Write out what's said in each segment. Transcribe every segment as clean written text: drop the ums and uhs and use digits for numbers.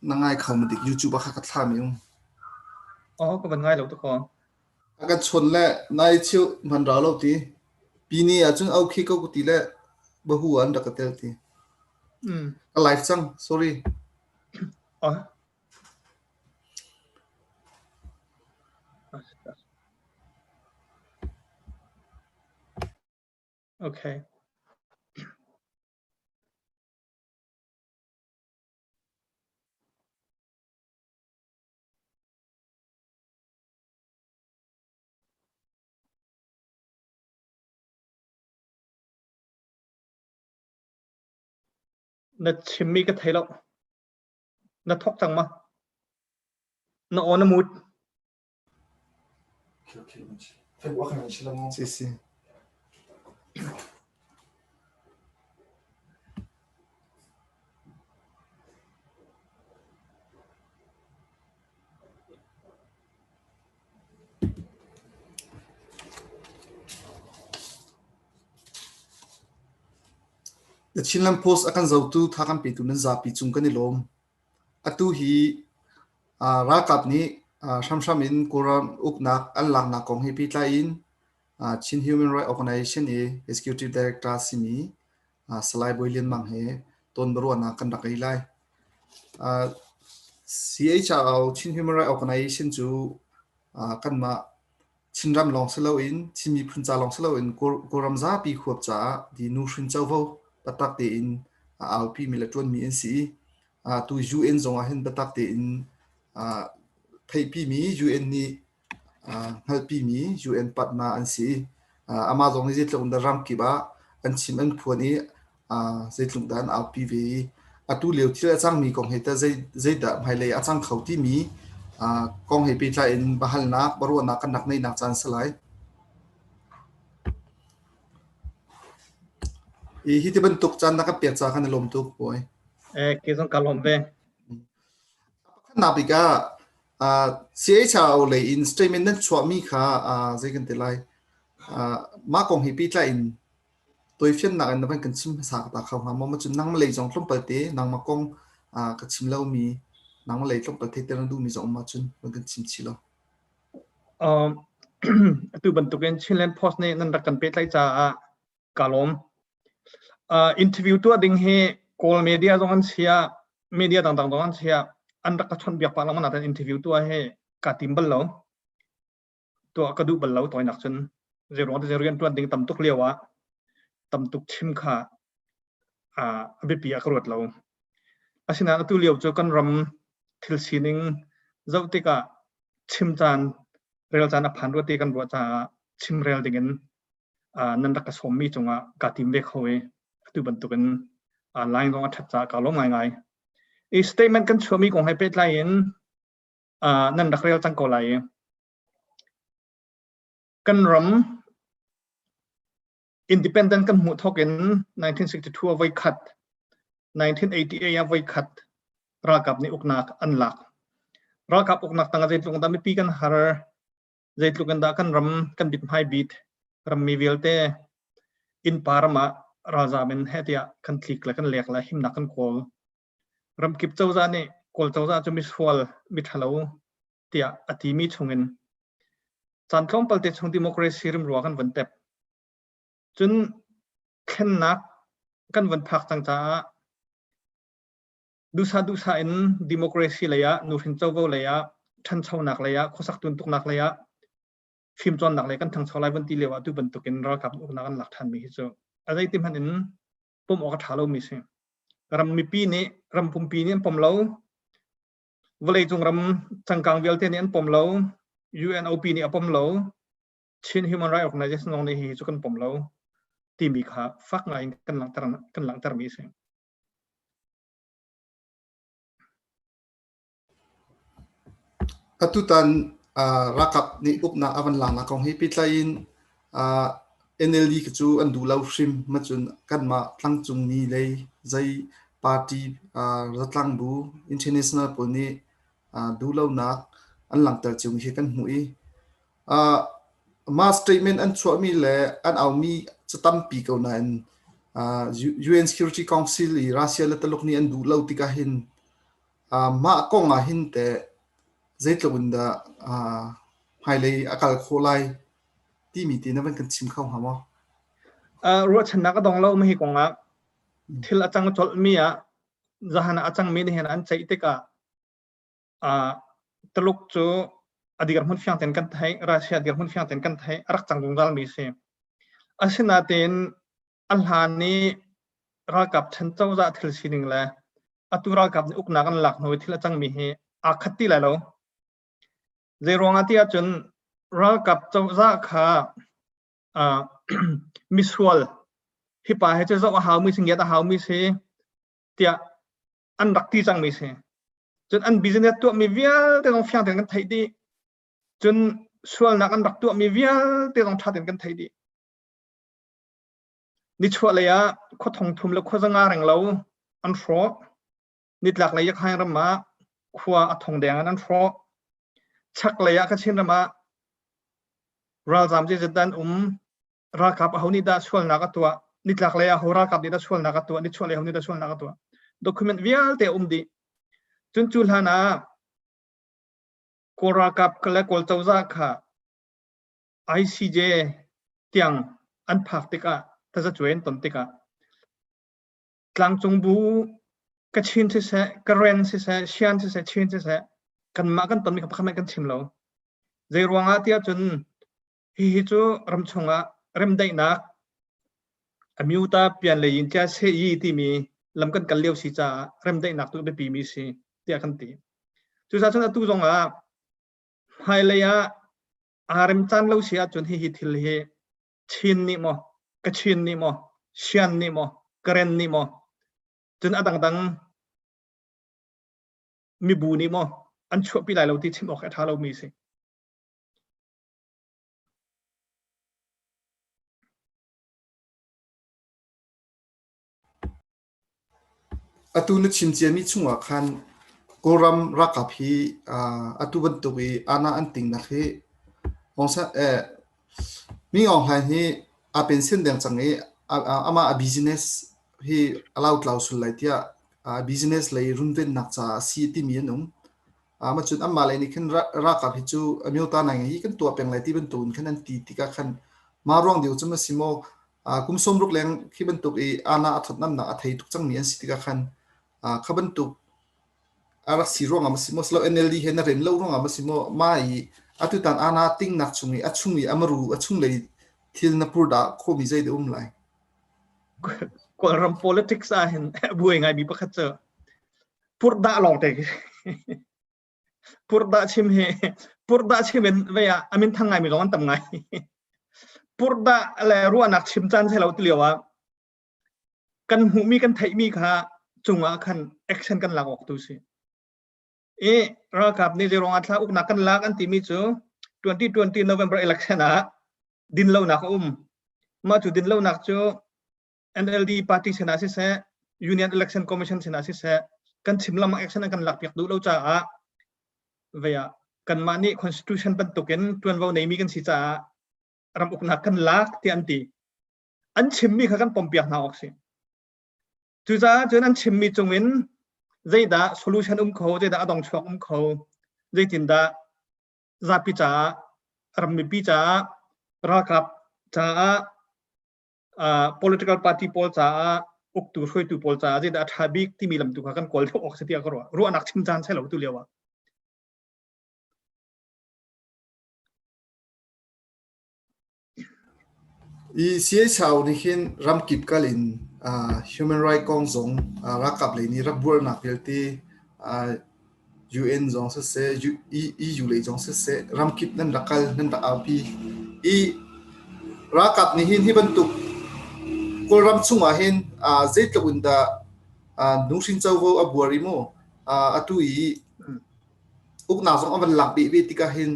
Na ngai kho ma dik YouTube ah kha ka thla mi um. Oh, ka van ngai lo to ko. A kan chon le nai chiu man ra lo ti. Pini ahcun au khi ko ti le bahu an rak ka tel ti. Mm. Ka live cang, sorry. Oh. Okay. Na chimmi ka thei lo. Na thok cang ma? Na aw na mut. Si si. The Chinland Post a kan zotu tha kan petu nan zapi cung kan i lawm. Atu hi ralkap nih hramhram in Kawlram uknak an laknak kong he pehtlai in Chin Human Rights Organization i Executive Director simi Salai Bawi Lian Mang he ton biaruahnak kan rak ngei lai. CHRO Chin Human Rights Organization cu kanmah Chinram lawng si loin Chin miphun ca lawng si loin Kawlram zapi huap caah di nuhrin covo biatak tein a aupi mi le ṭuanmi an si i tu UN zong ah hin biatak tein theihpimi UN nih hngalhpimi UN partner an si i amah zong nih zeitluk in dah ramkip ah an chim an phuan i zeitluk dah an aupi ve i atu lio thil a cangmi kong he tah zeidah hmailei a cang kho timi kong he pehtlai in biahalnak biaruahnak kan rak neihnak caan si lai. Hi ti bantuk caan na kan pek ca kan i lawm tuk bawi. Eh, ke zong ka lawm ve. Pakhatnak bik ah CHRO lei in statement nan chuahmi kha zei kan ti lai. Mah kong hi pehtlai in Tawifiannak in na van kan chim hmasa ta kho hnga maw? Cun nangmah lei zong tlawmpal te nangmah kong ka chim lomi nangmah lei tlawmpal theihter na duhmi zong um ahcun van kan chim chih law. Um, atu bantukin Chinland Post nih nan rak kan pehtlaih caah ka lawm. Uh, interview tuah ding hi Kawl media zong an sia, media dangdang zong an sia, an rak ka chawnh biak pah lengmang nain interview tuah hi ka tim bal lo. Tuah ka duh bal lo tawinak cun zeiruang te rian tuan ding tam tuk lio ah tam tuk chim kha a biapi ah ka ruat lo. Asinain atu lio cu kan ram thil sining zoh tikah chim caan rel caan a phan rua ti kan ruah caah chim rel dingin nan rak ka sawmmi cungah kaa tim ve kho i atu bantukin line zong a ṭhat caah kaa lawm ngaingai. I statement kan chuahmi kong he pehtlai in nan rak rel cang ko lai i kan ram independent kan hmuh thawk in 1962 ah voi khat 1988 ah voi khat ralkap nih uknak an lak ralkap uknak tangah zeitluk dah mipi kan har zeitluk in dah kan ram kan bit hmai bit rammi vialte innpa ram ah ralzam in he tiah kan tlik le kan lek le himnak kan kawl Ramkip cozah nih Kawl cozah cu misual, miṭhalo tiah a timi chungin caan tlawmpal te chung democracy rimrua kan von tep. Cun thlennak kan von phak cang caah duhsah duhsah in democracy lei ah, nuhrin covo lei ah, ṭhanchonak lei ah, khuasak tuntuknak lei ah, fimcawnnak lei kan ṭhangcho lai von ti lio ah tu bantukin ralkap uknak an lak ṭhanmi hi cu a zeiti hmanh in pom awk a ṭha lomi si. Ram mipi nih ram pumpi nih an pom lo. Vawleicung ram cangkang vialte nih an pom lo. UNOP nih a pom lo. Chin Human Rights Organization zong nih hi cu kan pom lo timi kha fak ngai in kan langhter kan langhtermi a si. Atutan ralkap nih uknak a van laknak kong he pehtlai in NLD cu an duh lo hrim. Macun kanmah tlangcungmi lei zei party zatlangbu international pawl nih duhlonak an langhter ciomi hi kan hmuh i mah statement an chuahmi le an aumi cu tampi ko nain UN Security Council i Russia le Taluk nih an duh lo tikah hin. Mah kong ah hin teh zeitluk in dah hmailei a kal khawh lai timi ti na van kan chim kho hnga maw? Ruahchannak a dong lo mi hi kong ah thil a cang colhmi ah zahan ah a cangmi nih hin an ceih tikah Tuluk cu a dirhmun fiang tein kan theih, Russia dirhmun fiang tein kan theih, a rak cang zungzal mi si. Asinain a hlan i ralkap chan cozah thil sining le atu ralkap nih uknak an lak hnu i thil a cangmi hi aa khat ti lai lo. Zei ruangah ti ahcun ralkap cozah kha uh, misual hi pa he cu zoh a haumi si ngiat a haumi si tiah an rak ti cangmi si. Cun an business tuahmi vialte zong fiang tein kan theih dih. Cun sualnak an rak tuahmi vialte zong ṭha tein kan theih dih. Nichuahlei ah khua thong thum le khua zanga reng lo an hrawh. Nitlaklei Yakhaing ram ah khua a thong deng in an hrawh. Chaklei ah Kachin ram ah ralzaam zeizat dah an um, ralkap aho nih dah sualnak a tuah, nitlaklei ah ho ralkap nih dah sualnak a tuah, nichuahlei ho nih dah sualnak a tuah. Document vialte a um dih. Cun cu hlan ah Kawl ralkap le Kawl cozah kha ICJ tiang an phak tikah tazacuai an ton tikah tlangcung bu Kachin siseh, Karen siseh, Shan siseh, Chin siseh kanmah kan tonmi kha pakhat kan chim lo. Zei ruangah tiah cun hihi cu ramchung ah remdaihnak amyuta pian le yin cia se yi timi lam kan kal lio si caah remdaihnak tu biapi mi si tiah kan ti. Cucaah cun atu zong ah hmailei ah aa remcaan lo si ahcun hihi thil hi Chin nih maw, Kachin nih maw, Shan nih maw, Karen nih maw, cun a dangdang mibu nih maw an chuahpi lai lo ti chim awk a ṭha lomi si. Atu na chim ciami chungah khan Kawlram ralkap hi atu bantuk i aana an tingnak hi Min Aung Hlaing hi aa pension deng cang i amah a business hi a lautlau sul lai tiah business lei runvennak caah a si timi an um. Mah cun anmah lei nih khin ralkap hi cu amyota nai hi kan tuah peng lai ti bantuk in khan an ti tikah khan mah ruang deuh cu ma si maw kum 60 leng khi bantuk i aana a thawtnamnak a thei tuk cangmi an si tikah khan kha bantuk a rak si ruangah ma si maw silo NLD he na rem lo ruangah ma si maw ma i atutan aana tingnak chung i a chung i a maru a chunglei thil na pur dah khomi zei dah um lai? Kawlram politics ah hin buai ngaimi pakhat cu purdah lawng te purdah chim hi purdah chim in vei ah amin thang ngaimi zong an tam ngai. Purdah le ruahnak chim caan sai lo ti lio ah kan hmuhmi kan theihmi kha cungah khan action kan lak awk tu si. I ralkap nih zei ruangah thla uknak kan lak an timi cu 2020 November election ah dinlonak a um. Mah cu dinlonak cu NLD party sinah siseh, Union Election Commission sinah siseh, kan chim lam action an kan lakpiak duh lo caah vei ah kanmah nih constitution bantukin tuanvo neimi kan si caah ram uknak kan lak tiah an ti. An chimmi kha kan pompiak hna awk si. Cucaah cun an chimmi cungin zeidah solution um kho, zeidah a dong chuak um kho, zeitindah zapi caah, ram mipi caah, ralkap caah political party pawl caah uktu hruaitu pawl caah zeidah a ṭha bik timi lam tu kha kan kawl deuh awk si tiah ka ruah. Ruahnak chim caan sai lo tu lio ah. I CHO nih hin ramkip kal in human right kong zong ralkap lei nih rak buarnak vialte UN zong siseh, EU lei zong siseh, ramkip nan rak kal, nan rak aupi. I ralkap nih hin hi bantuk Kawlram chungah hin zeitluk in dah nuhrin covo a buar i mu atu i uknak zong a van lak beh ve tikah hin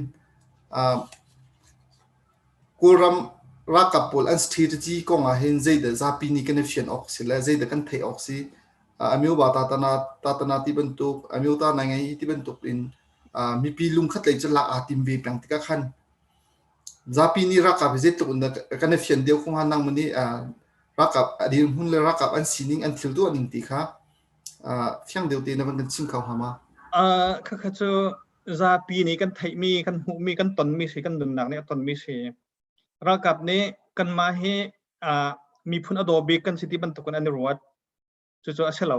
Kawlram ralkap pawl an strategy kong ah hin zeidah zapi nih kan i fian awk si le zeidah kan theih awk si? Amyoba tatana tatana ti bantuk amyota nai ngai ti bantuk in mipi lungkhat lei cu lak aa tim ve peng tikah khan zapi nih ralkap hi zeitluk in dah kan i fian deuh kho hnga nang nih ralkap a dirhmun le ralkap an sining an thil tuah ning ti kha. Fiang deuh te na van kan chim kho hnga ma? Khakha cu zapi nih kan theihmi, kan hmuhmi, kan tonmi si, kan nunnak nih a tonmi si. Ralkap nih kanmah hi miphun a daw bik kan si ti bantukin an i ruat. Cucu a si lo.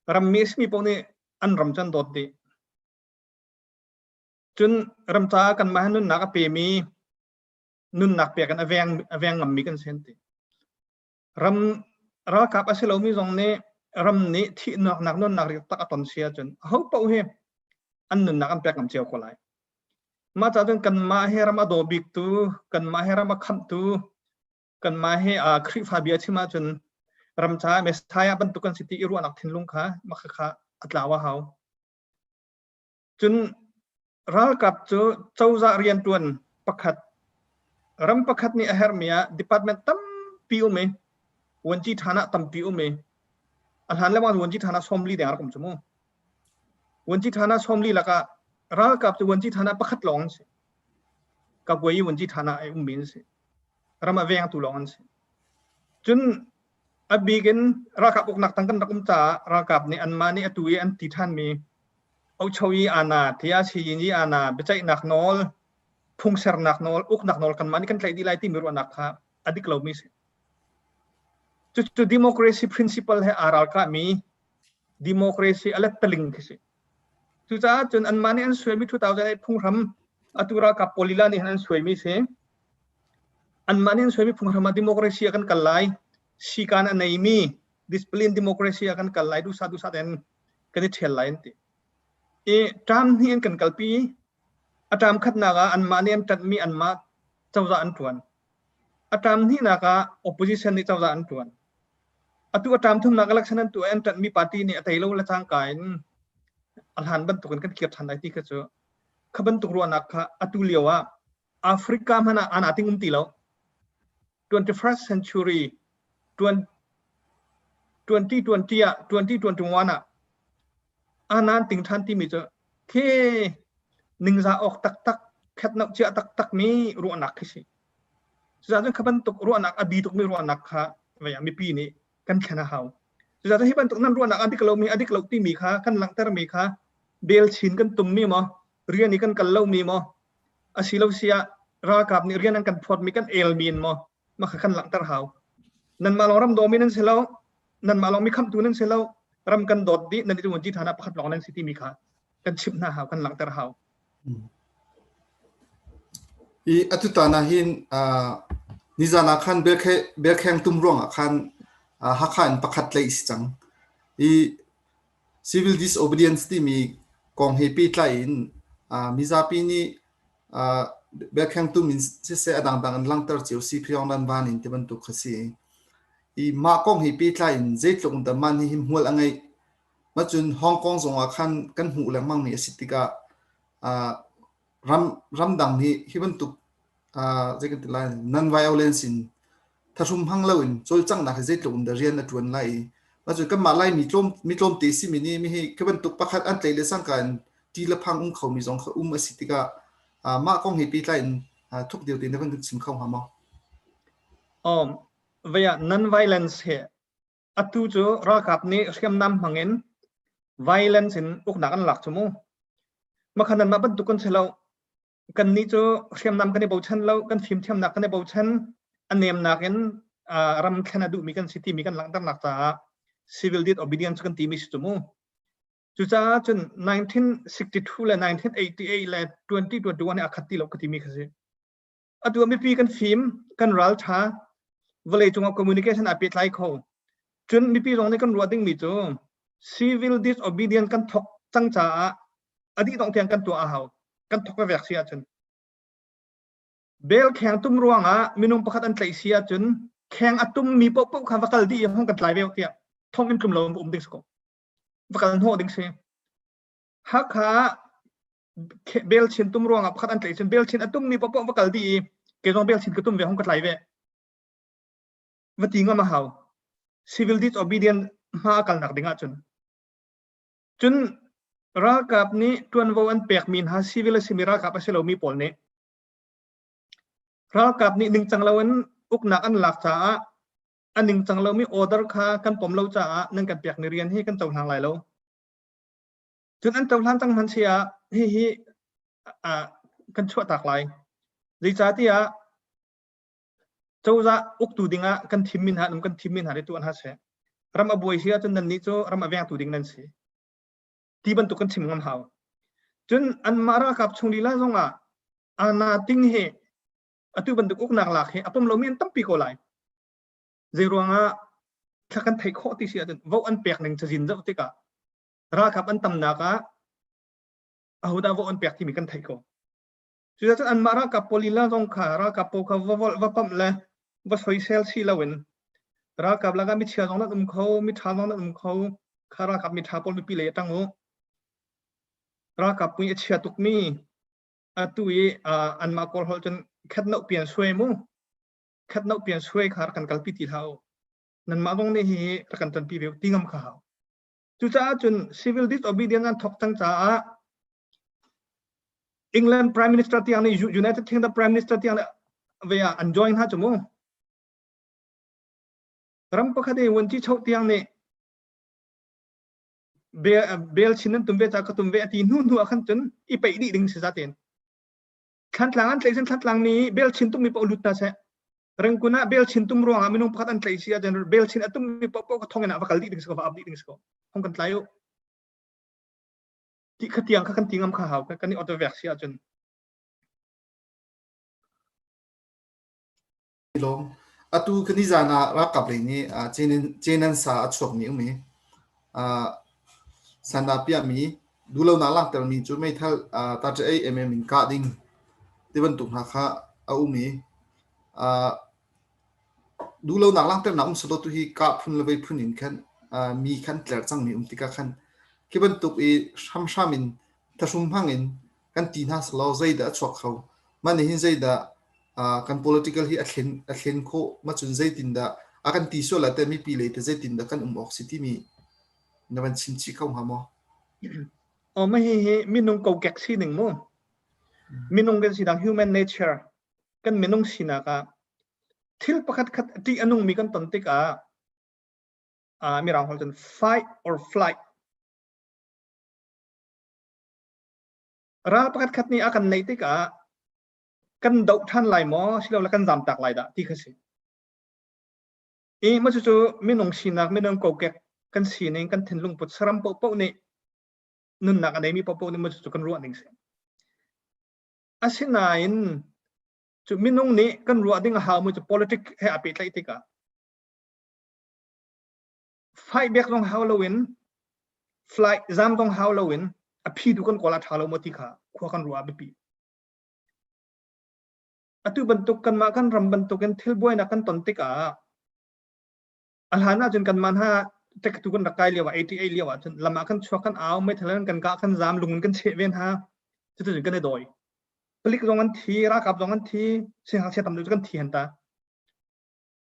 Rammi a simi paoh nih an ram cu an dawt dih. Cun ram caah kanmah hi nunnak a pemi, nunnak pek in a veng, a veng ngammi kan si an ti. Ram ralkap a si lomi zong nih ram nih thihnak nak nunnak rik tak a ton si ahcun aho paoh hi an nunnak an pek ngam cio ko lai. Mah caah cun kanmah hi ram a daw biktu, kanmah hi ram a khamhtu, kanmah hi Khrihfa bia chim ahcun ram caah Messiah bantuk kan si ti i ruahnak thinlung kha mah kha a tlau a hau. Cun ralkap cu cozah rianṭuan pakhat ram pakhat nih a herhmi ah department tampi um i vuanci ṭhan ah tampi um i a hlan le bang vuanci ṭhan ah 40 deng rak um cu mu. Vuanci ṭhan ah 40 lakah ralkap cu vuanci ṭhan ah pakhat lawng an si. Kakuai i vuanci ṭhan ah a ummi an si. Ram a vengtu lawng an si. Cun a bik in ralkap uknak tang kan rak um caah ralkap nih anmah nih atu i an ti ṭhanmi Ochoyi ana, Tiasiyin ana, biaceihnak nawl, phungsernak nawl, uknak nawl kanmah nih kan tlaih dih lai timi ruahnak kha a dik lomi a si. Cucu democracy principle he aa ralkahmi democracy a lettaling khi si. Cucaah cun anmah nih an suaimi 2008 phunghram atu ralkap pawl lila nih an suaimi si. Anmah nih an suaimi phunghram ah democracy ah kan kal lai, sikan a neimi discipline democracy ah kan kal lai duhsah duhsah ten kan i ṭhial lai an ti. I ṭam hnih an kan kalpi. A ṭam khatnak ah anmah nih an ṭanhmi anmah cozah an ṭuan. A ṭam hnihnak ah opposition nih cozah an ṭuan. Atu a ṭam thumnak election an tuah i an ṭanhmi party nih a tei lo le cangka in a hlan bantukin kan kir ṭhan lai ti kha cu kha bantuk ruahnak kha atu lio ah Africa hmanh ah ana ting um ti lo. 21st century 2020 ah 2021 ah anan ting ṭhan timi cu khi ningzah awk taktak khetnoh cia taktak mi ruahnak khi si. Cucaah cun kha bantuk ruahnak a bi tukmi ruahnak kha mipi nih kan thlen a hau. Cucaah cun hi bantuk nan ruahnak a dik lomi a dik lo timi kha kan langhtermi kha bel chin kan tummi maw rian i kan kal lomi maw asilo siah ralkap nih rian an kan phawtmi kan elmi in maw mah kha kan langhter hau. Nanmah lawng ram dawmi nan si lo, nanmah lawng mi khamhtu nan si lo, ram kan dawt dih nan i vunci ṭhan ah pakhat lawng nan si timi kha kan chimh hna hau, kan langhter hau. I atutan ah hin nizan ah khan belkheng tum ruangah khan Hakha in pakhat tlaih si cang. I civil disobedience timi kong he pehtlai in mizapi nih belkheng tum in siseh a dangdang in langhter cio si Pyongyang van in ti bantuk kha si. I mah kong he pehtlai in zeitluk in dah mah nih hin hmual a ngeih. Mah cun Hong Kong zong ah khan kan hmuh lengmangmi a si tikah ram ramdang nih hi bantuk zei kan ti lai non-violence in thahrum hmang loin cawlcanghnak hi zeitluk in dah rian a ṭuan lai i mah cu kanmah Laimi tlawm mi tlawmte simi nih mi hi khi bantuk pakhat an tlaih le cangka in ṭi le phang um khomi zong kha um a si tikah mah kong he pehtlai in thuk deuh tein na van kan chim kho hnga maw? Um, vei ah non-violence he atu cu ralkap nih hriamnam hmang in violence in uknak an lak cu mu. Makhan nan mah bantuk kan si lo. Kannih cu hriamnam kan i bochan lo, kan fimthiamnak kan i bochan, a nemnak in ram thlen a duhmi kan si timi kan langhternak caah civil disobedience kan timi si cu mu. Cucaah cun 1962 le 1988 le 2021 a khat ti lo ka timi kha si. Atu ah mipi kan fim, kan ral ṭha, vawlei cungah communication aa pehtlai kho. Cun mipi zong nih kan ruah dingmi cu civil disobedience kan thok cang caah a dih dongh tiang kan tuah a hau. Kan thok vek si ahcun. Bel kheng tum ruangah minung pakhat an tlaih si ahcun kheng a tummi paohpaoh kha va kal dih i hong kan tlai ve tiah thong in tlum lo um ding si ko. Va kal hnawh ding si. Hakha belchin tum ruangah pakhat an tlaih cun belchin a tummi paohpaoh va kal dih i kei zong belchin ka tum ve hong ka tlai ve va ti ngam a hau civil disobedience hma a kalnak ding ahcun cun ralkap nih tuanvo an pekmi hna civil a simi ralkap a si lomi pawl nih ralkap nih ningcang loin uknak an lak caah. A ningcang lomi order kha kan pom lo caah nan kan pekmi rian hi kan cohlang lai lo. Cun an cohlan cang hmanh si ah hihi kan chuahtak lai. Zeicahtiah cozah uktu dingah kan thimmi hna kan thimmi hna nih tuah hna seh. Ram a buai si ahcun nannih cu ram a vengtu ding nan si. Ti bantuk kan chim ngam hau. Cun anmah ralkap chung lila zongah ana ting hi atu bantuk uknak lak hi a pom lomi an tampi ko lai. Zei ruangah thla kan theih khawh ti si ahcun vote an pek ning cazin zoh tikah ralkap an tamnak ah ahodah vote an pek timi kan theih ko. Cucaah anmah ralkap pawl lila zong kha ralkap pawl kha va volh va pamh le va soisel si loin ralkap lakah michia zong nan um kho, miṭha zong nan um kho, kha ralkap miṭha pawl mipi lei a ṭang u. Ralkap pui a chia tukmi atu i anmah Kawl holh cun khat noh pian suai mu. Khat noh pian suai kha rak kan kalpi ti hlah u. Nanmah zong nih hihi rak kan ṭanpi ve u ti ngam kha hau. Cucaah cun civil disobedience an thok cang caah England Prime Minister tiang nih United Kingdom Prime Minister tiang nih ve ah an join hna cu mu. Ram pakhat i vuanci choh tiang nih bel chin nan tum ve ca ka tum ve a ti hnu hnu ah khan cun i peih dih ding si za ten. Thlantlang an tlaih cun Thlantlang mi bel chin tum mi paoh lut hna seh. Rengkun ah bel chin tum ruangah minung pakhat an tlaih si ahcun bel chin a tum mi paoh paoh thong in ah va kal dih ding si ko va ap dih ding si ko. Hong kan tlai u. Ti kha tiang kha kan ti ngam kha hau kan i auto vek si ahcun. Lawm. Atu kan i zan ah ralkap lei nih cenan sa a chuakmi um i sandah piahmi duhlonak langhtermi cu meithal 38 mm in kah ding tibantuk hna kha a um i duhlonak langhternak um selaw tuhi kah phun le vei phun in khan mi khan tlerh cangmi um tikah khan khi bantuk i hramhram in thahrum hmang in kan ti hna selaw zeidah a chuak kho? Mah nih hin zeidah kan political hi a thlen a thlen khawh? Mah cun zeitindah a kan ti sual ah teh mipi lei teh zeitindah kan um awk si timi na van chim chih kho hnga maw? Oh, mah hihi minung kokek sining mu. Minung kan sinak human nature kan minung sinak ah thil pakhat khat ṭih a nungmi kan ton tikah mirang holh cun fight or flight ral pakhat khat nih a kan neih tikah kan doh ṭhan lai maw silole kan zamtak lai dah ti kha si. I mah cucu minung sinak minung kokek kan sining kan thinlung put saram paohpaoh nih nunnak a neimi paohpaoh nih mah cucu kan ruah ning si. Asinain cu minung nih kan ruah ding a haumi cu politic he aa pehtlaih tikah fight back zong hau loin flight zam zong hau loin a phi tu kan kawl a ṭha lo maw ti kha khua kan ruah a biapi. Atu bantuk kanmah kan ram bantukin thil buainak kan ton tikah a hlan ahcun kanmah hna tek tu kan rak kai lio ah 88 lio ah cun lam ah kan chuak kan au meithal in kan kah kan zam lung in kan cheh ve hna cuticun kan i dawi palik zong an thi ralkap zong an thi siangngakchia tam deuh cu kan thi han ta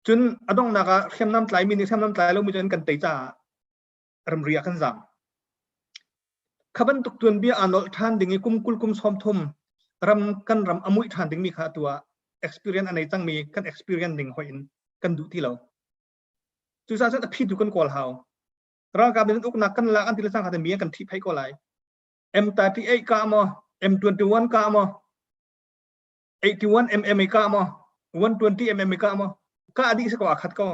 cun a donghnak ah hriamnam tlaimi nih hriamnam tlai lomi cu an kan tei caah ramri ah kan zam kha bantuk tuanbia aa nolh ṭhan ding i kum 20 kum 30 ram kan ram a muih ṭhan dingmi kha atu ah experience a nei cangmi kan experience ning hoih in kan duh ti lo cucaah cun a phi tu kan kawl hau ralkap nih uknak kan lak an ti le cangka mi an kan ṭhih phei ko lai M38 ka maw M21 ka maw 81 mm ka maw 120 mm ka maw ka dih si ko a khat ko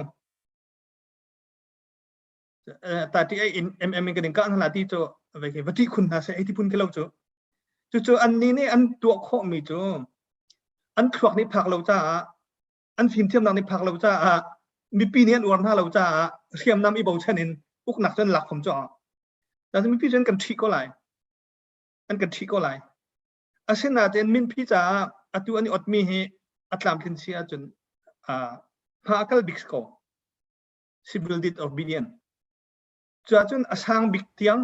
38 mm in kan in ka hna ti cu va ti khun hna seh ti phun ke lo cu cucu an ni nih an tuah khawh mi cu an thluak nih phak lo caah an fimthiamnak nih phak lo caah mipi nih an uar hna lo caah hriamnam i bochan in uknak cu an lak khom cu Cucu mipi cu an kan ṭhih ko lai. An kan ṭhih ko lai. Asinain minpi caah atu an i otmi hi a tlamtlin si ahcun hma a kal bik si ko. Civil disobedience. Cuahcun a sang bik tiang,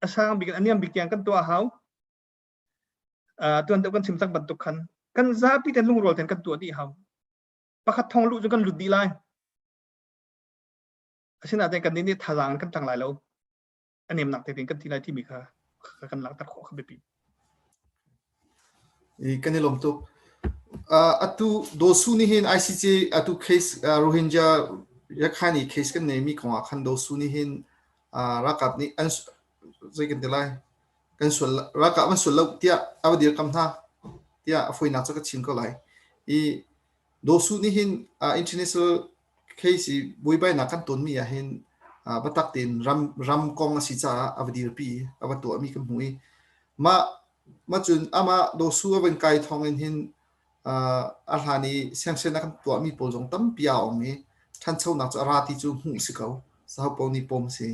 a sang bik in a niam bik tiang kan tuah a hau. Tuan deuh kan chim cang bantuk khan kan zapi ten lungrual ten kan tuah dih hau. Pakhat thong luh cu kan lut dih lai. Asinain kan nih nih thazaang kan tang lai lo. A nemnak te kan ti lai timi kha kan langhter khawh kha biapi. I kan i lawm tuk. Atu Dosu nih hin ICC atu case Rohingya Rakhine i case kan neimi kong ah khan Daw Su nih hin ralkap nih an zei kan ti lai kan sual ralkap an sual lo tiah a va dirkam hna tiah a fawinak cu ka chim ko lai. I Daw Su nih hin international case i buaibainak kan tonmi ah hin biatak tein ram ram kong a si caah a va dirpi i a va tuahmi kan hmuh i mah mah cun amah Daw Su a van kai thawng in hin a hlan i siangsian a kan tuahmi pawl zong tampi aa ong i ṭhanchonak cu a ra ti cu hmuh si ko. Sahopaoh nih pawm si.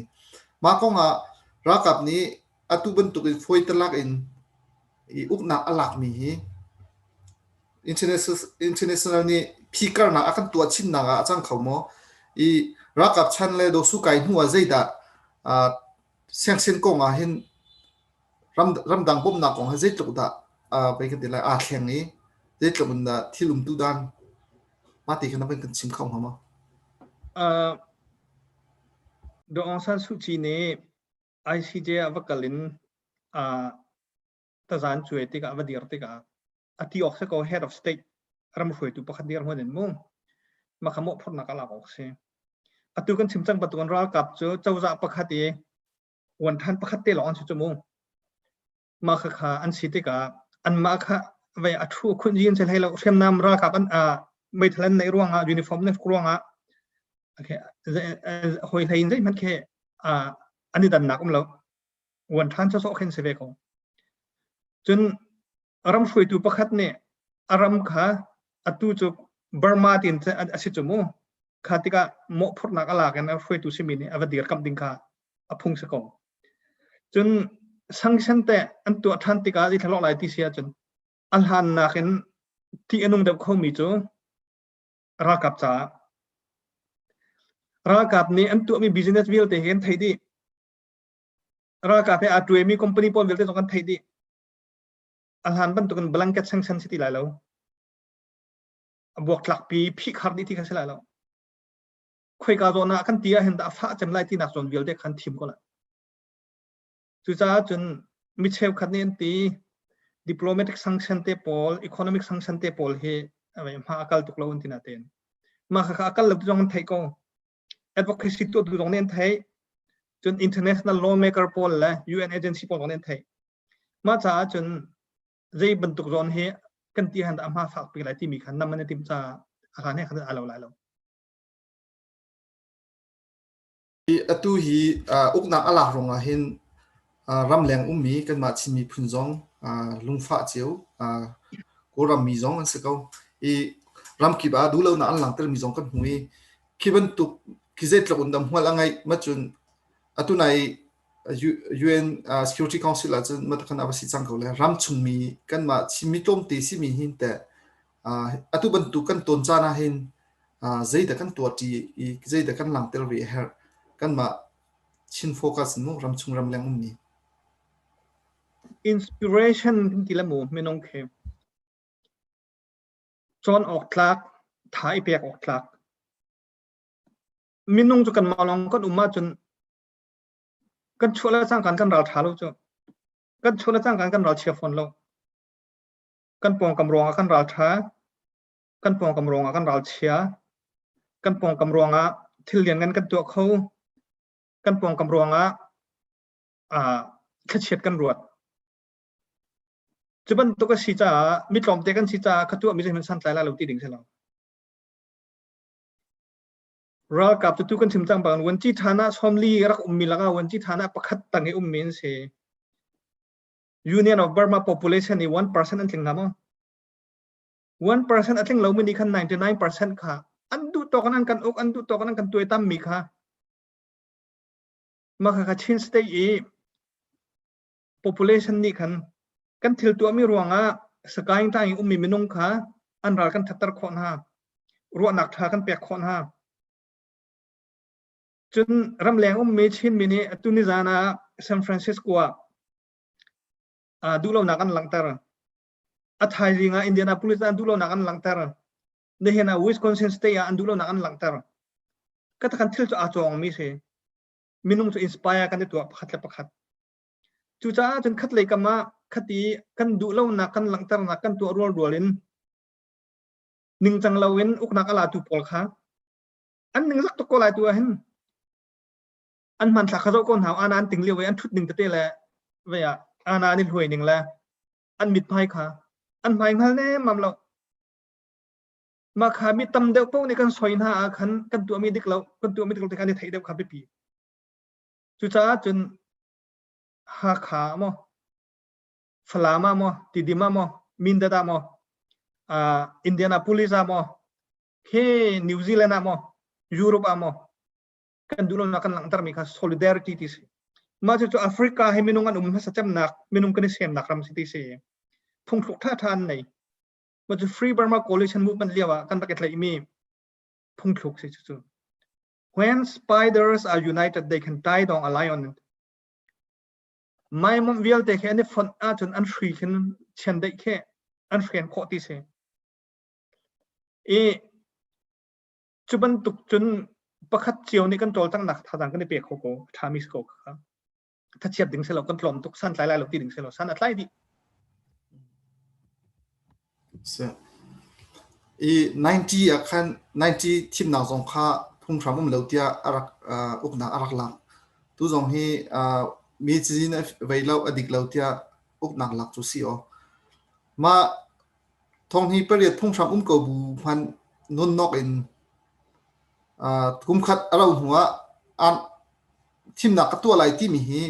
Mah kong ah ralkap nih atu bantuk in fawi talak in i uknak a lakmi hi international nih phikarnak a kan tuah chinnak ah a cang kho maw? I ralkap chan le Daw Su Kai hnu ah zeidah siangsian kong ah hin ramdang bawmhnak kong hi zeitluk dah pei kan ti lai aa thleng i zeitluk in dah thil umtu dan mah ti kha na van kan chim kho hnga maw? Daw Aung San Suu Kyi nih ICJ ah va kal in tazan cuai tikah va dir tikah a ti awk si ko head of state ram hruaitu pakhat dirhmun in mu mah kha mawhphurhnak a lak awk si. Atu kan chim cang bantukin ralkap cu cozah pakhat i uan ṭhan pakhat te lawng an si cu mu. Mah khakha an si tikah anmah kha vei a ṭhu khunh yin si hlei lo hriamnam ralkap an meithal an neih ruangah uniform an ruangah okay hoi hlei in zeihmanh khi an i dannak um lo uan ṭhan sawsawh khin si ve ko cun ram hruaitu pakhat nih a ram kha atu cu Burma tiin a si cu mu kha tikah mawhphurhnak a lak in a hruaitu simi nih a va dirkamh ding kha a phung si ko. Cun sanction te an tuah ṭhan tikah i thlalawk lai ti si ahcun a hlannak in ṭih a nung deuh khomi cu ralkap caah ralkap nih an tuahmi business vialte hi an theih dih. Ralkap he aa ṭuaimi company pawl vialte zong an theih dih. A hlan bantukin blanket sanction si ti lai lo. A buaktlakpi phihkhar dih ti kha si lai lo. Khoika zawn ah kan ti ahhin dah a fah cem lai tinak zawn vialte khan thim ko lai. Cucaah cun mi cheukhat nih an ti diplomatic sanction te pawl, economic sanction te pawl hi hma a kal tuk lo an ti natein. Mah kha a kal lo ti zong an theih ko. Advocacy tuahtu zong nih an theih. Cun international lawmaker pawl le UN agency pawl zong nih an theih. Mah caah cun zei bantuk zawn hi kan ti han dah a hma fak pi lai timi kha nam an i tim caah a hlan he khan a lo lai lo. Atu hi uknak a lak ruangah hin ramleng ummi kanmah Chin miphun zong lungfah cio Kawlram mi zong an si ko. I ramkip ah duhlonak an langhtermi zong kan hmu i khi bantuk khi zeitluk in dah hmual a ngeih macun atu nai UN Security Council ahcun matakhan a va si cang ko le ramchungmi kanmah Chinmi tlawmte simi hin teh atu bantuk kan ton caan ah hin zeidah kan tuahṭi i zeidah kan langhter ve a herh kanmah Chin focus in mu ramchung ramleng ummi. Inspiration kan ti le mu minung khi cawn awk tlak tha i pek awk tlak minung cu kanmah lawng kan um ahcun kan chuah le cangkan kan ral ṭha lo cu kan chuah le cangkan kan ral chia fawn lo kan pawngkam ruangah kan ral ṭha kan pawngkam ruangah kan ral chia kan pawngkam ruangah thil lianngan kan tuah kho kan pawngkam ruangah thlachiat kan ruat cu bantuk a si caah mi tlawmte kan si caah ka tuahmi zeihmanh santlai lai lo ti ding si lo Ralkap cu tu kan chim cang bang vuanci ṭhan ah 40 rak ummi lakah vuanci ṭhan ah pakhat tang i ummi an si. Union of Burma population i 1% an tling hnga maw? 1% a tling lomi nih khan 99% kha an duh tawk in an kan uk, an duh tawk in an kan tuaitam mi kha mah kha Chin state i population nih khan kan thil tuahmi ruangah Sagaing tlang i ummi minung kha an ral kan thatter khawh hna ruahnak ṭha kan pek khawh hna cun ramleng ummi Chinmi nih atu nizan ah San Francisco ah duhlonak an langhter a thaizing ah Indianapolis ah duhlonak an langhter nihin ah Wisconsin state ah an duhlonak an langhter ka kan thil cu aa cawngmi si minung cu inspire kan i tuah pakhat le pakhat Cucaah cun khatlei kam ah khati kan duh lonak kan langhternak kan tuah rualrual in ningcang loin uknak a latu pawl kha. An ningzak tuk ko lai tu ah hin. An hmanthlak kha zoh ko hna ana an ting lio i an ṭhut ning tete le ve ah ana an i hluai ning le an mithmai kha an hmai hngal nemmam lo. Mah kha mi tam deuh paoh nih kan soi hna ah khan kan tuahmi dik lo, kan tuahmi dik lo ti kha an i theih deuh kha biapi. Cucaah cun Hakha maw, Falam ah maw, Tidim ah maw, Mindat ah maw, Indianapolis ah maw, he New Zealand ah maw, Europe ah maw, kan duhlonak kan langhtermi kha solidarity ti si. Mah cucu Africa hi minung an um hmasa cemnak, minung kan i semnak ram si ti si. Phungthluk ṭhaṭha an nei. Mah cu Free Burma Coalition Movement lio ah kan rak i tlaihmi phungthluk si cucu. When spiders are united, they can tie down a lion. Maimom vialte khi an i fonh ahcun an hri khin chiandeih khi an hren khawh ti si. I cu bantuk cun pakhat cio nih kan cawlcanghnak thazaang kan i pe kho ko ṭhami si ko kha. Thachiat ding si lo kan tlawm tuk san tlai lai lo ti ding si lo san a tlai dih. Si. I 90 ah khan 90 thimnak zong kha phunghram um lo tiah a rak uknak a rak lak. Tu zong hi mi cazin a vei lo a dik lo tiah uknak lak cu si aw. Mah thong hi pariat phunghram um ko bu hmanh nunnok in kumkhat a rauh hnu ah thimnak ka tuah lai timi hi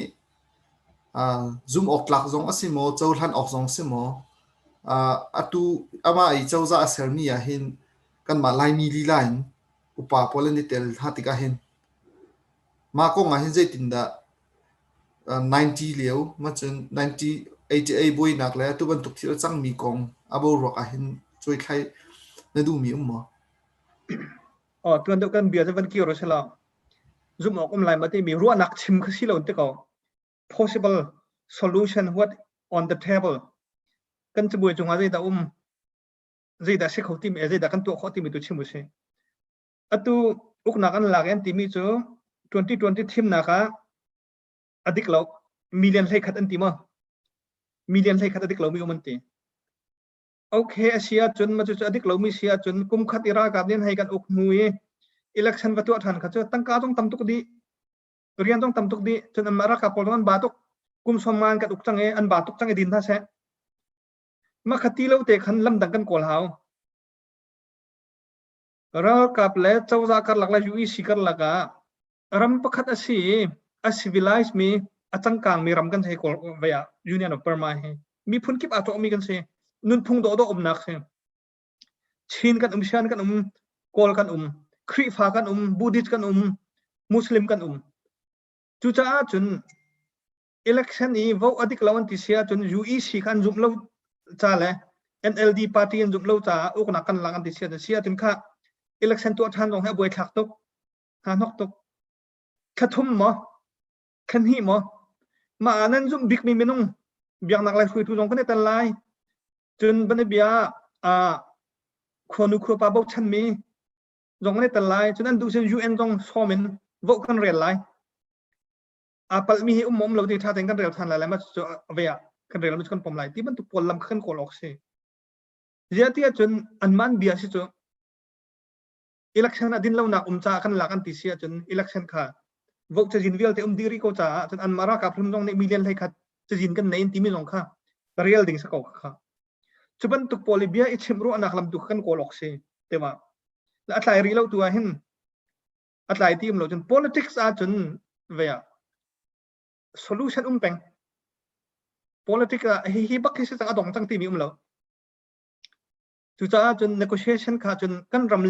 Zumh awk tlak zong a si maw, cohlan awk zong a si maw? Atu amah i cozah a sermi ah hin kanmah Laimi lila in upa pawl an i tel hna tikah hin mah kong ah hin zeitindah 90 lio macun 1988 buainak le atu bantuk thil a cangmi kong a boruak ah hin cuaithlai na duhmi um maw? Oh, tuan deuh kan bia cu van kir u sila. Zumh awk um lai ma timi ruahnak chim kha si lo ti ko. Possible solution what on the table. Kan cabuai cungah zeidah um, zeidah si kho timi, zeidah kan tuah khawh timi tu chim u si. Atu uknak an lak an timi cu 2020 thimnak ah a dik lo million 11 an ti maw? Million 11 a dik lomi um an ti. Okay a si ahcun ma cucu a dik lomi si ahcun kum khat i ralkap nih an hei kan uk hnu i election va tuah ṭhan kha cu tangka zong tam tuk dih rian zong tam tuk dih cun anmah ralkap pawl zong an ba tuk kum sawm nga an kan uk cang i an ba tuk cang i din hna seh mah kha ti lo te khan lam dang kan kawl hau ralkap le cozah karlak le UEC karlak ah ram pakhat a si i a civilized mi a cangkang mi ram kan si kawl vei ah Union of Burma hi miphun kip aa cawhmi kan si nunphung dawhdawh umnak si Chin kan um Shan kan um Kawl kan um Khrihfa kan um Buddhist kan um Muslim kan um cucaah cun election i vote a dik lo an ti si ahcun UEC kha an zumh lo ca le NLD party an zumh lo caah uknak kan lak an ti si ahcun si ahcun kha election tuah ṭhan zong hi a buaithlak tuk hna hnok tuk thla thum maw thla hnih maw mah ah nan zumh bikmi minung biaknak lai hruaitu zong kan i tel lai cun banabia ah khuanu khuapa bochanmi zong kan i tel lai cun an duh sin UN zong sawm in vote kan rel lai aa palhmi hi um um lo ti ṭha tein kan rel ṭhan lai lai ma cu ve ah kan rel mi cu kan pom lai ti bantuk pawl lam kha kan kawl awk si ziah ti ahcun anmah bia si cu election a din lonak um caah kan lak an ti si ahcun election kha vote cazin vialte um dih rih ko caah cun anmah ralkap hlum zong nih million 11 cazin kan nei in timi zong kha real ding sa ko kha cu bantuk pawl i bia i chimh ruahnak lam tu kan kawl awk si tewa a tlai rih lo tu ah hin a tlai ti um lo cun politics ah cun ve ah solution um peng politics ah hi hi bak hi si cang a dong cang timi um lo Cucaah cun negotiation kha cun kan ram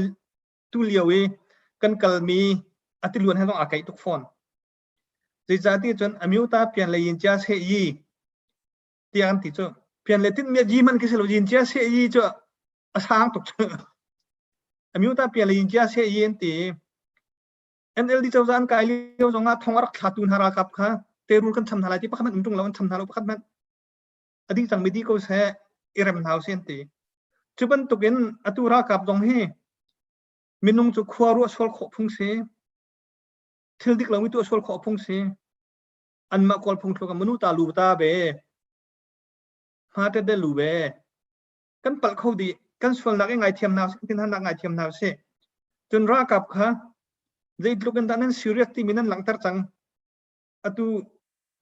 tu lio i kan kalmi a tiluan he zong aa keih tuk fawn. Zeicahtiah cun amyota pian le yin chia se yi tiah an ti cu pian le tin miat yi man khi si lo yin chia se yi cu a sang tuk cu amyota pian le yin chia se yi an ti NLD cozah an kai lio zong ah thong a rak thlatu hna ralkap kha terul kan cham hna lai ti pakhat hmanh um ṭung lo an cham hna lo pakhat hmanh a dih cangmi dih ko seh i rem hna usih an ti. Cu bantukin atu ralkap zong hi minung cu khua ruah sual khawh phung si, thil dik lomi tuah sual khawh phung si, anmah kawl phung thluk manu ta lu ta be, hma te de lu be, kan palh kho dih, kan sualnak i ngaithiam hna usih, tin hanak ngaithiam hna usih. Cun ralkap kha. Zeitluk in dah nan serious timi nan langhter cang. Atu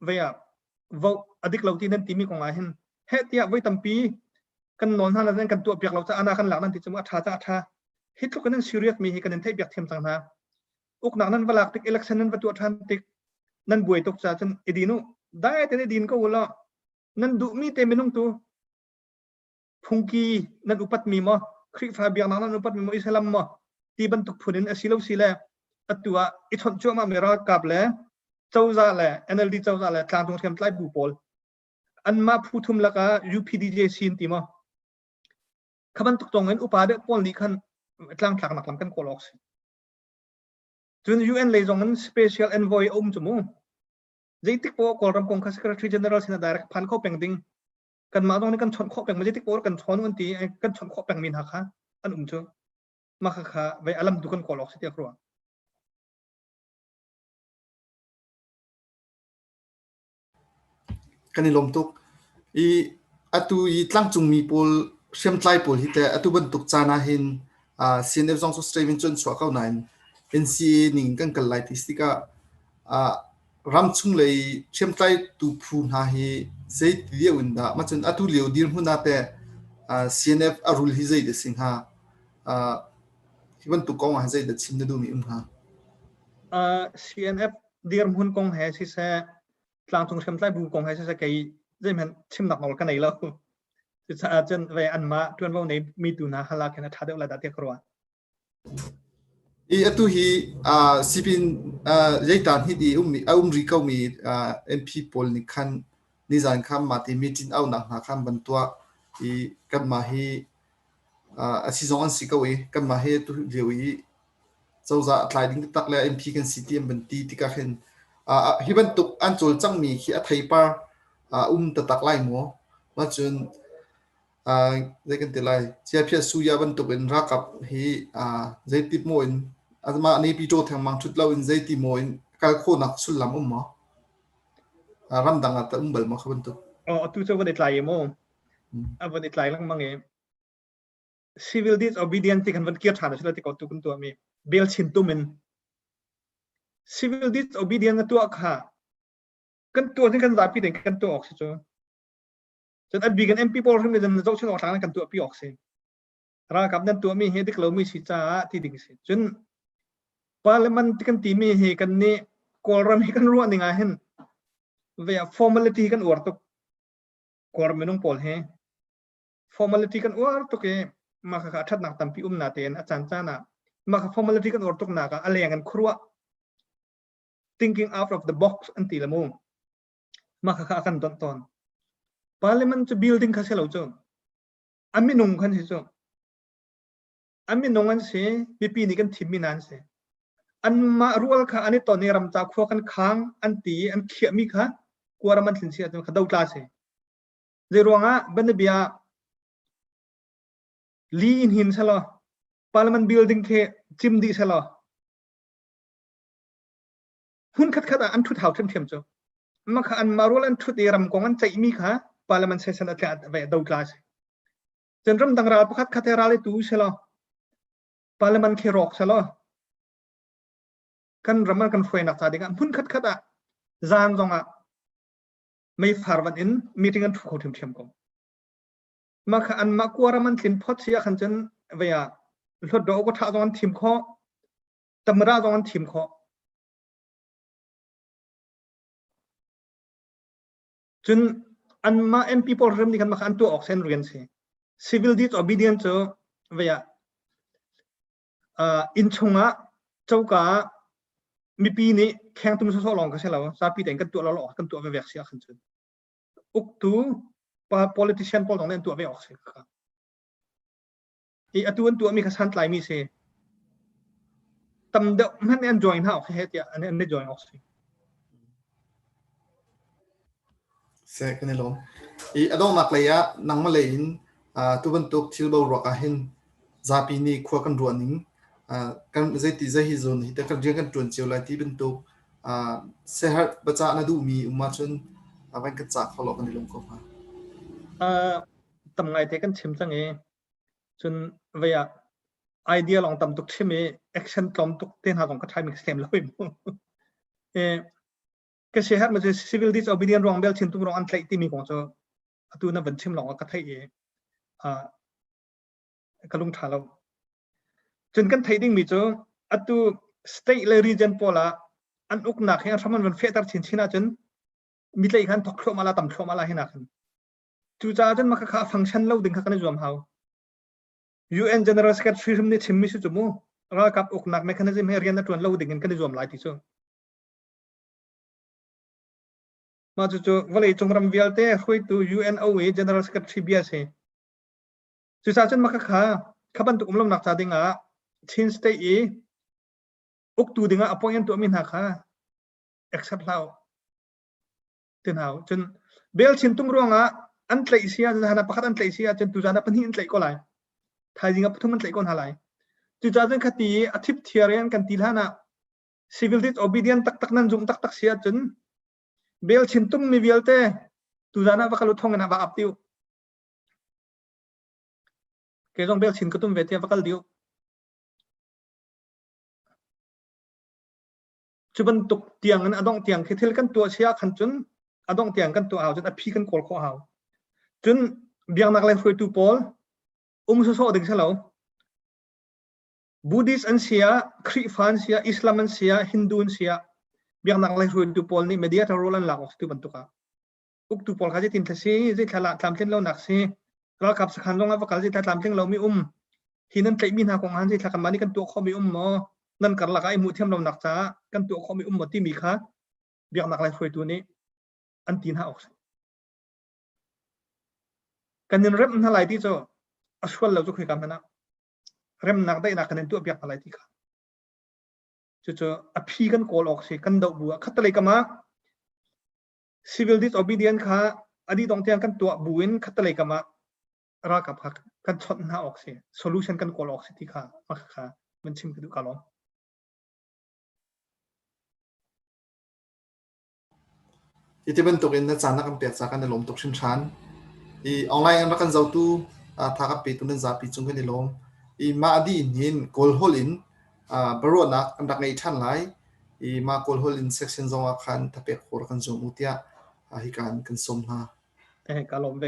vei ah vote a dik lo ti nan timi kong ah hin heh tiah voi tampi kan nawl hna le kan tuah piak lo caah ana kan lak nan ti cu a ṭha ca a ṭha. Hi tluk in nan serious mi hi kan in theih piak thiam cang hna. Uknak nan va lak tik election nan va tuah ṭhan tik nan buai tuk caah cun i din u. Dai tein i din ko u law nan duhmi te minung tu phungki nan upatmi maw Khrihfa biaknak nan upatmi maw Islam maw ti bantuk phun in a si lo si le atu ah i chawnh cuahmah mi ralkap le cozah le NLD cozah le tlangcung hriamtlai bu pawl anmah phu thum lakah UPDJC in ti maw kha bantuk tong in upa deuh pawl nih khan tlangtlaknak lam kan kawl awk si cun UN lei zong in special envoy a um cu mu zeitik poah Kawlram kong kha Secretary General sin direct phan kho peng ding kanmah zong nih kan chawnh khawh peng zeitik poah kan chawn an ti kan chawnh khawh peng mi hna kha an um cu mah kha kha vei alam tu kan kawl awk si tiah ka ruah. Kan i lawm tuk. I atu i tlangcungmi pawl hriamtlai pawl hi teh atu bantuk caan ah hin uh, CNF zong cu statement cu an chuah ko nain NCA ning kan kal lai ti si tikah uh, ramchung lei hriamtlaitu phu hna hi zeiti lio in dah macun atu lio dirhmun ah teh CNF a rul hi zei dah si hnga? Hi bantuk kong ah zei dah chim na duhmi um hnga? CNF dirhmun kong he siseh, tlangcung hriamtlai bu kong he siseh kei zeihmanh chimnak nawl ka nei lo. Cucaah cun ve anmah ṭuanvo nei mi tu hna hal ah khin a ṭha deuh lai dah tiah ka ruah. I atu hi sipin zeitan hit i ummi a um rih komi MP pawl nih khan nizan khan mah ti meeting auhnak hna khan van tuah i kanmah hi a si zong an si ko i kanmah hi atu lio i cozah a tlai ding taktak le MP kan si ti an van ti tikah khin hi bantuk an cawlcanghmi khi a theipar a um taktak lai maw? Mah cun Zei kan ti lai, chiaphiat suya bantukin ralkap hi zeiti maw in amah Naypyidaw thengmang ṭhut loin zeiti maw in kal khawhnak sullam um maw? Ramdang ah tah um bal maw kha bantuk? Oh, atu cu van i tlai i mu. A van i tlai lengmang i civil disobedience ti kan van kir ṭhan a si lo ti ko tu kan tuahmi bel chin tum in civil disobedience na tuah kha kan tuah hin kan zapi tein kan tuah awk si cu. Cun a bik in MP pawl hrim nih zohchunh awk tlak kan tuahpi awk si. Ralkap nan tuahmi hi dik lomi si caah ti ding si. Cun parliament kan timi hi kan nih Kawlram hi kan ruah ning ah hin ve formality kan uar tuk. Kawlram minung pawl hi formality kan uar tuk i mah kha ṭhatnak tampi um na tein a caan caan ah mah kha formality kan uar tuk nak ah a leng in khuaruah thinking out of the box an ti le mu. Mah khakha a kan donh tawn. Parliament cu building kha si lo cu. A minung khan si cu. A minung an si, mipi nih kan thimmi hna an si. Anmah rual kha an i ton i ramca khua kan khang an ti i an khiahmi kha kuaram an thlin si ahcun kha dotla si. Zei ruangah banabia li in hin selaw parliament building khi cim dih selaw Hmun khatkhat ah an ṭhut hau ṭhiamṭhiam cu. Mah kha anmah rual an ṭhut i ram kong an ceihmi kha parliament session a tla ve dotla a si. Cun ramdang ral pakhat khat he ral i tu selaw parliament khi rawk selaw kan ram an kan hruainak ca dingah hmun khatkhat ah zan zongah meifar van in meeting an ṭhu kho ṭhiamṭhiam ko. Mah kha anmah kuaram an tlin phot si ah khan cun vei ah hlutdaw ka ṭha zong an thim khawh tamra zong an thim khawh. Cun anmah MP pawl hrim nih khan mah kha an tuah awk sen rian si. Civil disobedience cu vei ah uh, inn chungah coka ah mipi nih khengtum sawsawh lawng kha si lo zapi tein kan tuah lo kan tuah ve vek si ah khan cun uktu pa politician pawl zong nih an tuah ve awk si kha I atu an tuahmi kha santlaimi si. Tam deuh hmanh nih an join hna awk he tiah an an join awk si. Se kan i lawm. I a donghnak lei ah nangmah lei in tu bantuk thil boruak ah hin zapi nih khua kan ruah ning kan zeiti zei hi zawn hi te kan rian kan ṭuan cio lai ti bantuk seherh bacah na duhmi um ahcun van kan cah kho law kan i lawm ko hnga. Tam ngai te kan chim cang i cun vei ah. Idea lawng tam tuk chim i action tlawm tuk te hna zong ka try mi ka sem lo i mu. Eh, ka si herh ma cu civil disobedience ruang bel chin tum ruang an tlaih timi kong cu atu na van chim lawng ah ka theih i uh, ka lung ṭha lo. Cun kan theih dingmi cu atu state le region pawl ah an uknak hi an hram an van fehter chinchin ahcun mi tlaih khan thok thluahmah la tam thluahmah la hinak hin. Cucaah cun mah kha function lo ding kha kan i zuam hau. UN General Secretary hrim nih chimmi si cu mu ralkap uknak mechanism he rian a ṭuan lo ding in kan i zuam lai ti cu. Mah cucu vawleicung ram vialte hruaitu UNO i General Secretary bia si. Cucaah cun mah kha kha bantuk um lonak ca ding ah Chin State i uktu ding ah appoint an tuahmi hna kha accept hlah u. Tin hau. Cun bel chin tum ruangah an tlaih si ah zan ah pakhat an tlaih si ah cun tuzan ah pahnih an tlaih ko lai. Thaizing ah pathum an tlaih ko hna lai. Cucaah cun khati i a thip thiar in kan ti hlan ah civil disobedient taktak nan zumh taktak si ahcun bel chin tum mi vialte tuzan ah va kal u thong in ah va ap tiu. Kei zong bel chin ka tum ve tiah va kal diu. Cu bantuk tiang in a dongh tiang khi thil kan tuah sia khan cun a dongh tiang kan tuah hau cun a phi kan kawl khawh hau. Cun biaknak lei hruaitu pawl um sawsawh ding si lo. Buddhist an si ah, Khrihfa an si ah, Islam an si ah, Hindu an si ah, biaknak lei hruaitu pawl nih mediator role an lak awk tu bantuk ah. Uktu pawl kha zeitin thla si, zeithla lah tlamtlin lonak si, ralkap sakhan zong ah va kal zeithla tlamtling lomi um, hi nan tlaihmi hna kong ah zeithla kanmah nih kan tuah khawhmi um maw, nan karlak ah i hmuh thiam lonak caah kan tuah khawhmi um maw timi kha biaknak lei hruaitu nih an ti hna awk si. Kan in remh hna lai ti cu a sual lo cu khoika hmanh ah remnak daihnak kan in tuah piak hna lai ti kha. Cucu a phi kan kawl awk si kan doh bu ah khattelei kam ah civil disobedience kha a dih dong tiang kan tuah bu in khattelei kam ah ralkap kha kan chawnh hna awk si solution kan kawl awk si ti kha mah kha man chim ka duh ka lawm. Hi ti bantuk in na caan na kan pek ca kan i lawm tuk hringhran. I online an rak kan zotu tha kan petu nan zapi cung kan i lawm. I mah a dih in hin Kawl holh in biaruahnak an rak ngei ṭhan lai. I mah Kawl holh in section zong ah khan thapek khawh rak kan zuam u tiah hika in kan sawm hna. Eh, ka lawm ve.